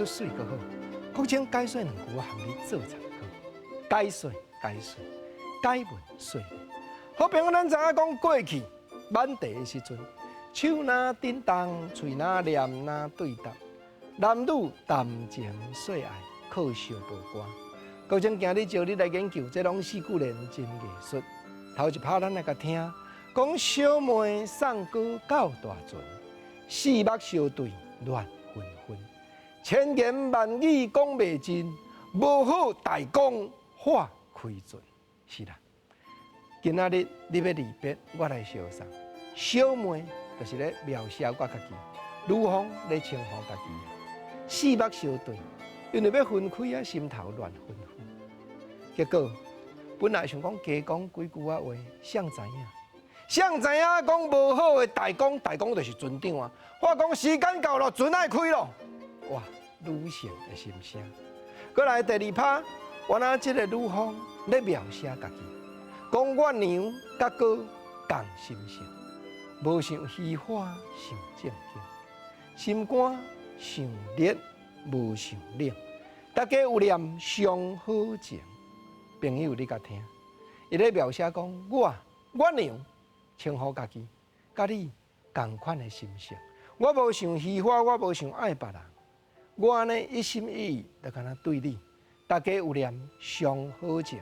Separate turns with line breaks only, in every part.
術媠閣好。國清解說兩句，我含你做參考。解說解說，解文說理。好朋友，咱知影講過去挽茶的時陣，手若振動，喙若念，若對答，男女談情說愛，靠相報歌。國清今日招你來研究，這攏四句聯真藝術。頭一拍咱來共聽，講小妹送歌到大船，四目相對亂紛紛，千言萬語講袂盡，無好大公化開船。是啦，今仔日你欲離別，我來相送。小妹就是咧描寫我家己，女方咧稱呼家己。四目相對，因為欲分開啊，心頭亂紛紛。結果本來想講加講幾句仔話，誰知影？誰知影講無好的大公，大公就是船長啊！我講時間到咯，船愛開咯。哇，女性的心聲。閣來第二拍，原來這个女方咧描寫家己，講我娘佮哥仝心性，無想虛華想正經，心肝想熱無想冷，大家有念上好情。朋友，你共聽，伊咧描寫講我我娘稱呼家己，佮你仝款的心性，我無想虛華，我無想愛別人，我按呢一心一意，就敢若對你，大家有念上好情，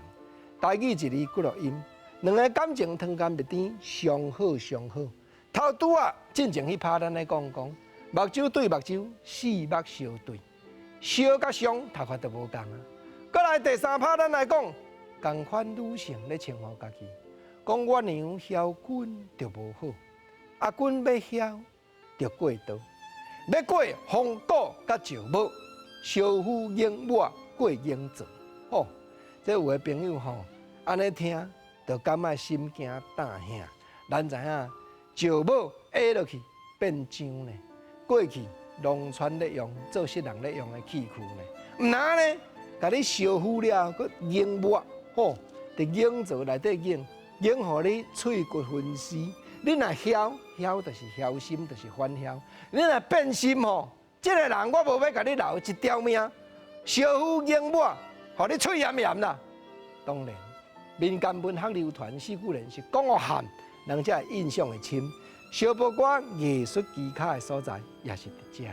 台語一字幾落音，兩个感情糖甘蜜甜，上好上好。頭拄仔進前彼拍咱咧講講，目睭對目睭，四目相對，相佮傷頭殼就無仝啊。閣來第三拍咱來講，仝款女性咧稱呼家己，講我娘囂君就無好，啊君欲囂就過道，欲過風谷佮石磨，燒夫硬抹過鷹座。吼，這有的朋友吼，按呢聽，就感覺心驚膽響。咱知影石磨下落去變漿呢，過去農村咧用做穡人咧用的器具呢，毋若呢，共你燒烌了後，閣研磨，吼，佇鷹槽內底研，研予你喙骨分絲。你若囂囂就是囂心，就是反囂。你若變心吼，這个人我無欲共你留一條命，燒烌研磨，予你喙炎炎啦。當然，民間文學流傳四句聯是講予譀，人才會印象會深。相報歌藝術技巧的所在，也是佇遮。